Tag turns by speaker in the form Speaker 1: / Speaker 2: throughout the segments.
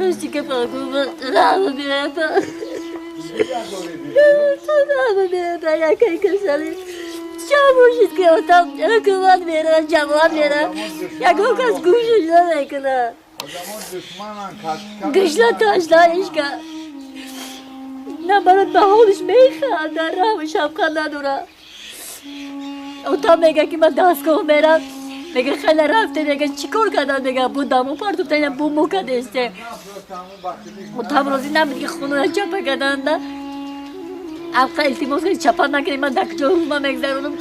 Speaker 1: Рости ка раҳма биёба. Раҳма биёба, якай касали. Ча бошид ки отам ҳукумат мера, ҷамоат мера. Ягон кас гӯшаш намекунад. Гушна ташна ишка. На барот ба ҳолиш механда, раҳму шафқат надорад. Отам мега ки ман дастгоҳ мерам. Мега хеле рафте, мега чӣ кор кардам, мега бу дамо партофтан, бу мо кадесте. Отам розӣ набуд ки хонара чапа карданда. Авқа илтимос кард, чапа накунед, ман дар куҷо рӯзма мегзаронам.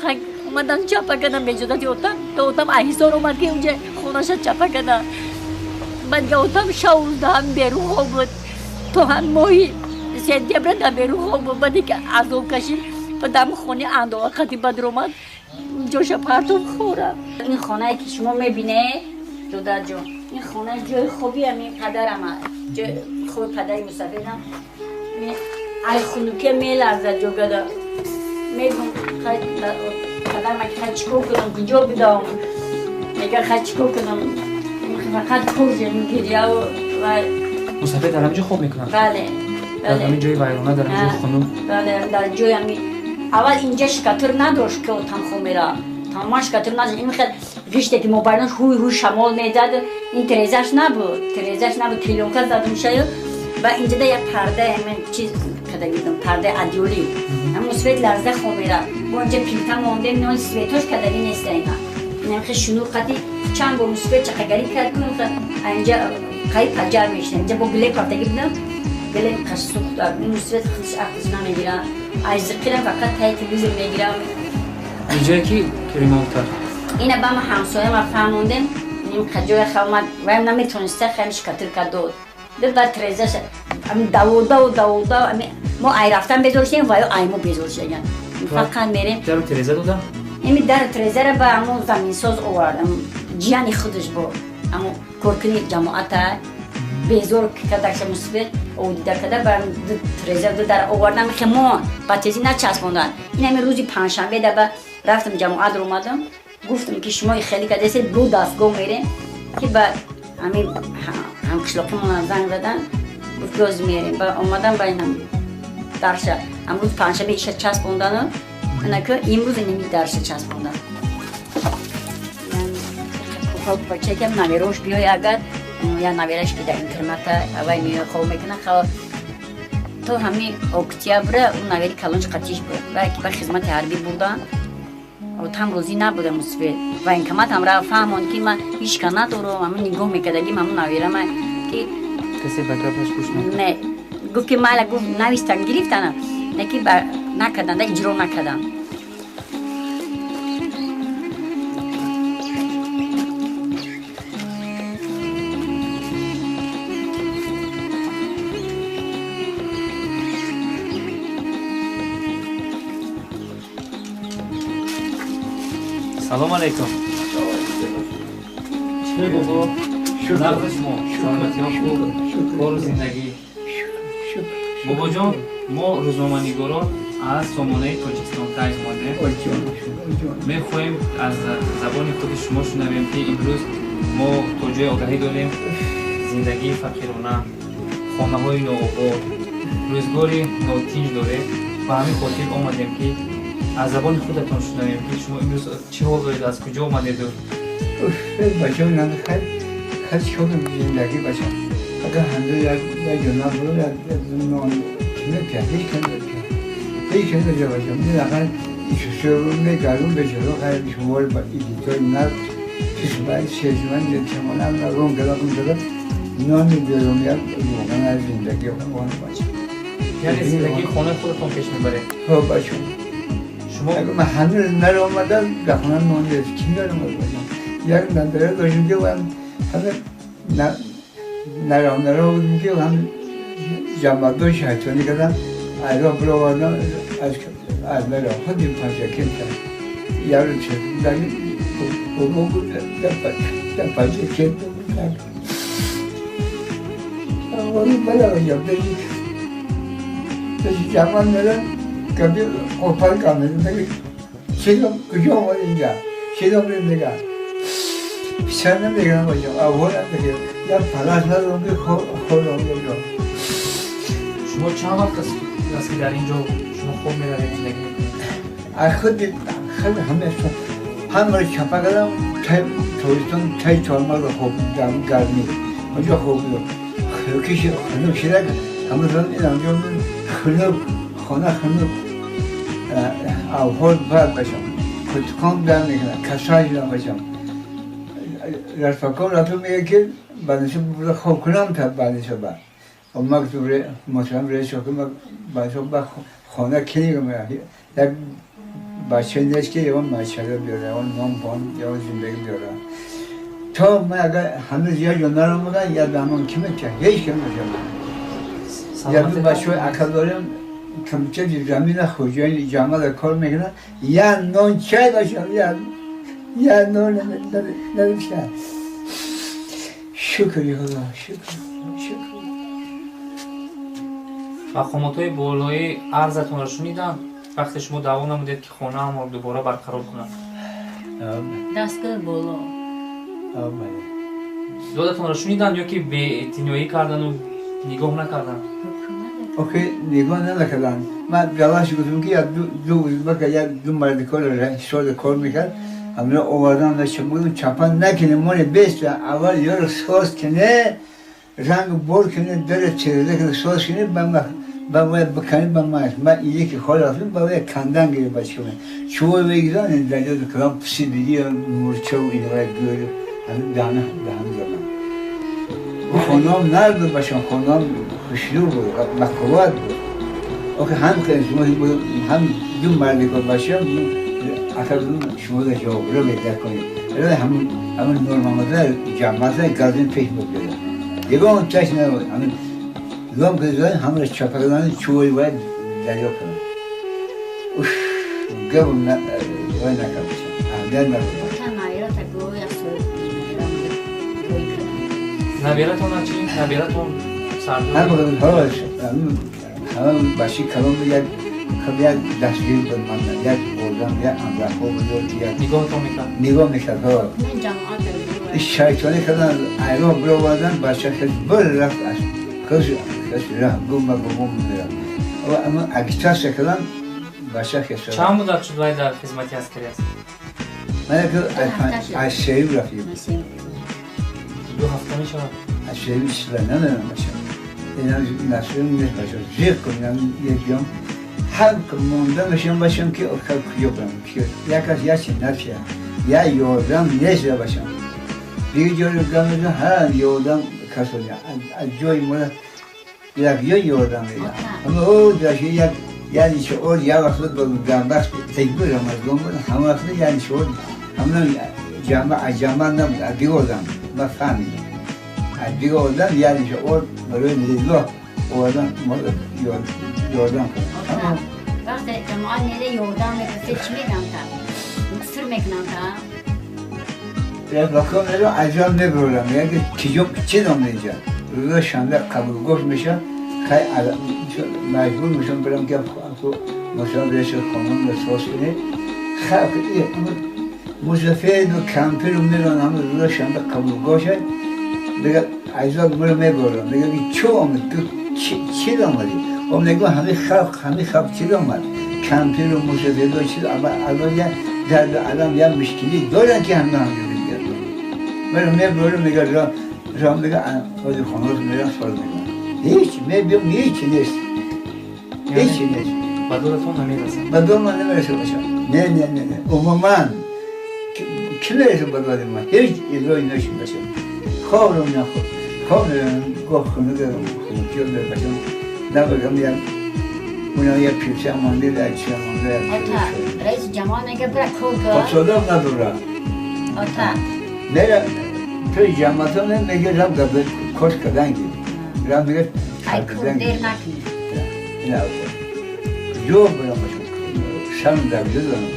Speaker 1: Омадан чапа кардам беиҷозати отам. То отам аҳисор омад ки унҷа хонаша чапа кардам. Баъд дига отам шаву рӯз дар ҳамин берун хоб буд. То ҳам моҳи сентябра дар берун хоб буд. Баъде ки азоб кашид, ба дами хони андоға қати ба даромад, ҷоша партов хӯра. Ин хонае ки шумо мебинед, додарҷон, ин хона ҷои хоби ҳамин падарам, ҷои хоби падари мусафирам. Ай хунуке меларзад ҷогада. Мегум падарам ки хай чикор кунам, куҷо бидам? Мега хай чикор кунам? Фақат куржем гирьяву ва
Speaker 2: Мусафир дар ҳамин ҷо хоб мекунад?
Speaker 1: Бале.
Speaker 2: Дар ҳамин ҷои вайрона, дар ҳамин ҷои хунук?
Speaker 1: Бале, дар ҷои ҳамин. Аввал инҷа шикатур надошт ки отам хоб мера. Тамоман шикатур надошт. Ин хел гиште ки мобайлон ҳуй ҳуй шамол мезад, ин терезаш набуд. Терезаш набуд, клеёнка задум шаю. Ба инҷада як парда ҳамин чиз кадагидам, пардаи адёлӣ. Ҳамун свет ларза хоб мера. Бо инҷа плита мондем, ноли светош кадаги неста ина. Инам хел шунур қати чанд бор мусбет чақагарӣ кард ку инҷа қариб паҷар мешид. Инҷа бо глеб рафтагӣ будам. Глеб қаш сӯхт. Ин мусбет худаш ақлш намегира. Аз зиқирам фақат таи телевизор мегирам.
Speaker 2: Инҷое ки ремонт кард?
Speaker 1: Ина ба ма ҳамсояма фаҳмондем, ним ҷоя хавмад, ваям наметониста, хаем шикатир кард дод. Баъд трезаш даводаву даводав мо ай рафтан безор шудем, ваё ай мо безор шудем. Фақат мерем.
Speaker 2: Дару тереза дода?
Speaker 1: Ими дару трезара ба ҳамо заминсоз овард, ҷияни худаш бо ҳамо коркуни ҷамоата безор кардакша мусибет одида карда ба треза ду дар овардан хемон ба тезӣ начаспондан. Ин ҳами рӯзи панҷшанбе да ба рафтам ҷамоат омадам, гуфтам ки шумо хеле кардесед, бу дастгоҳ мерем ки ба ҳамин ҳамқишлоқимона занг задан, гуфт ки ҳозир мерем. Ба омадам ба инам дарша ҳамрӯз панҷшанбе иша часпондану инака имрӯз инами дарша часпондан. Бачакам наверош биёй, агар я навераш ки дар интерната авай меоя хоб мекунад. То ҳами октябра ӯ навери калонш қатиш буд, ва ки ба хизмати ҳарбӣ бурдан. Отам розӣ набуда мусбет. Военкомат ҳам рафт, фаҳмонд ки ман ҳичка надорам, ҳамин нигоҳ мекардагим ҳамун наверама ки
Speaker 2: касе ба гапаш гӯш
Speaker 1: не гуфт ки майла, гуфт навистан гирифтана, не ки накарданда, иҷро накардан.
Speaker 2: Салом алейкум. Чӣ бобо? Нағзи шумо? Саломатиҳо хуб? Кору зиндагӣ? Бобоҷон, мо рӯзноманигорон аз сомонаи Тоҷикистон Таймс омадем. Мехоҳем аз забони худи шумо шунавем ки имрӯз мо то ҷои огаҳӣ дорем зиндагии фақирона, хонаҳои нообод, рӯзгори нотинҷ доред. Ба ҳамин хотир омадем ки аз забони худатон шунавем ки шумо имрӯз чӣ ҳол доред, аз куҷо омадеду.
Speaker 3: Бачам, хай хай чикор кунам, зиндагӣ бачам. Агар ҳанду як ҷо набуд, як нон ки мепиям, ҳеҷ кам мепиям. Ҳеҷ кам мепиям бачам. Ин ақал мегардум бечора, хай шумори идитои нав чишмай шешман чамонам рон када гум када нони берун як воқеан аз зиндагӣ он бачам.
Speaker 2: Яъне зиндагии хонаи худатон пеш мебаред?
Speaker 3: Ҳо бачам.
Speaker 2: Шумо
Speaker 3: ман ҳанӯз наромадам, дар хона нон нест. Ким наромад бачам? Як набера доштем ки ман ҳама наром наром будем ки ҳам ҷамъатдор шайтонӣ кардам, айро бировардам аз наро худи панҷакент як рӯз бобо буд дар Панҷакент. Пеши ҷамъат мерам, габи қопар кам мега, чиро куҷо омад инҷа? Чиро мега? Писар намегирам бачам, аввалам мегирам. یا فلاش ندارم که خودم اینجا.
Speaker 2: شما چند وقت است که در اینجا شما خوب می‌روید زندگی می‌کنید؟
Speaker 3: از خود همه هم رو چپا کردم تولستان تای 4 ماه رو خوب بودم گرمی اونجا خوب بودم خنک شده همه زمان این انجام خنک خانه خنک اوهاد بد باشم کتکام در میکنم کسایی باشم رفاکام رفتم میگه که بعدش بوده خواب کنم تا بعدش بعد و ما که مثلا رئیس حکومت بعدش بعد خانه کنی میگه یک بچه نیست که یه مچله بیاره یا نام پان یا زندگی بیاره تا من اگر هنوز یه جا نرم بودن یا به همان کی میکنه هیچ کی میکنه یا دو بچه های عقل داریم کمچه زمین خوجای جامعه کار میکنن یا نان چای باشم یا نان نمیشه. شکر خدا شکر شکر.
Speaker 2: мақомотҳои болоӣ арзатонро шуниданд вақте шумо даъво намудед ки хонаамро дубора барқарор кунанд?
Speaker 1: Дастгоҳи боло.
Speaker 2: Додатонро шуниданд ё ки беэътиноӣ кардану нигоҳ накарданд?
Speaker 3: Охе нигоҳ намекарданд. Ман жалаш гуфтам ки ду узбека як ду марди кор соз кор мекард ҳамина овардан ча чапа накунем мони бест аввал ёро соз кне ранг бор кне даре черезе кне соз кне ба бояд биканӣ ба ман ман яки хол рафтем ба бояд кандан гирем бача чӯбо бигиран дарё калам писи диди мурча ва инҳоя гӯр ҳамин даҳна даҳна задам. Хонаам нар буд бачам хонаам хушрӯ буд бақувват буд. Охе ҳам шумо ҳам ду марди кор бачам акар шумо да ҷавобро беҳтар кунед. Ҳамун ҳамун Нурмамада ҷамъата газин пеш буд. Ягон чашм набуд. Ҳамин лом ки задан ҳамаро чапа кардан чӯбои бояд дарё кунам. Уф гап вай накард аҳамият набуд.
Speaker 2: Набиратон чи? Набиратон сардор?
Speaker 3: Ҳама бачаи калон як як дастгир буд ман як бозам як амрахо буд як
Speaker 2: нигоҳтон мекард?
Speaker 3: Нигоҳ мекард. Шайтонӣ кардан айроҳ бировардан бача хел бир рафт аз хел раҳ гум ба гумон мерафт. Аммо агитатсия кардан бача хел
Speaker 2: Чанд муддат шуд вай дар хизмати аскарӣ аст?
Speaker 3: Ман аз сеюм рафтем.
Speaker 2: 2 ҳафта мешавад?
Speaker 3: Аз сеюм чиза намедонам бача. Инам насрим нест бача. Зиқ кун як биём ҳар монда мешам бачам ки куҷо барам як аз як чи нафия я ёрдам нест бачам. Дигар ҷои гамеза ҳар ёрдам касони аз ҷои мо як ҷо ёрдам медиҳад. Аммо о даши як яъне чи о як вақт буд гамбахт текбир Рамазон буд ҳама вақт яъне чи о ҳамна ҷамъа аз ҷамъа набуд аз дигар одам ман фаҳмидам аз дигар одам яъне чи о барои лиллоҳ овардан ёрдам кард.
Speaker 1: Вақте ҷамоат неде ёрдам мекард чӣ мегам та? Сир мекунам та?
Speaker 3: Вақт меро аҷаб мебурам мегӯяд ки киҷо чӣ дом инҷа рӯза шанбе қабулгоҳ меша хай маҷбур мешам барам ки масалан реси хонум соз кунед халқ мусафеду кампиру мерон ҳама рӯза шанбе қабулгоҳ мега аҷаб муро мебурам мега ки чӣ омад ту чӣ омадӣ? О мегӯ ҳамин халқ чӣ омад кампиру мусафеду чӣ алон як дарду алам як мушкилӣ доранд ки ҳама ҳамҷо мега мебурам мега ра мега ози хонато мерам соз мекунам ҳеч мебиём ҳеч нест ҳеч нест.
Speaker 2: Ба додатон намерасад?
Speaker 3: Ба дод ман намерасад бачам. Не, не, не, не, умуман ки мерасад ба доди ман ҳеҷ илои нашуд бачам. Хобрам нахоб хоб мерам гоҳ хона дорам хонакиё дорам бачам набагам як уна як пирча монда як чия монда як.
Speaker 1: Ота, раиси ҷамоат мега бира кор кун.
Speaker 3: Хобсодам надорам.
Speaker 1: Ота.
Speaker 3: Мера توی جماعت میگه رم قبل کار کردن گیر رم میگه
Speaker 1: ای کار دیر نکنی.
Speaker 3: نه جو برام باشم شم در جو دارم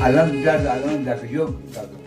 Speaker 3: الان درد الان در جو دارم.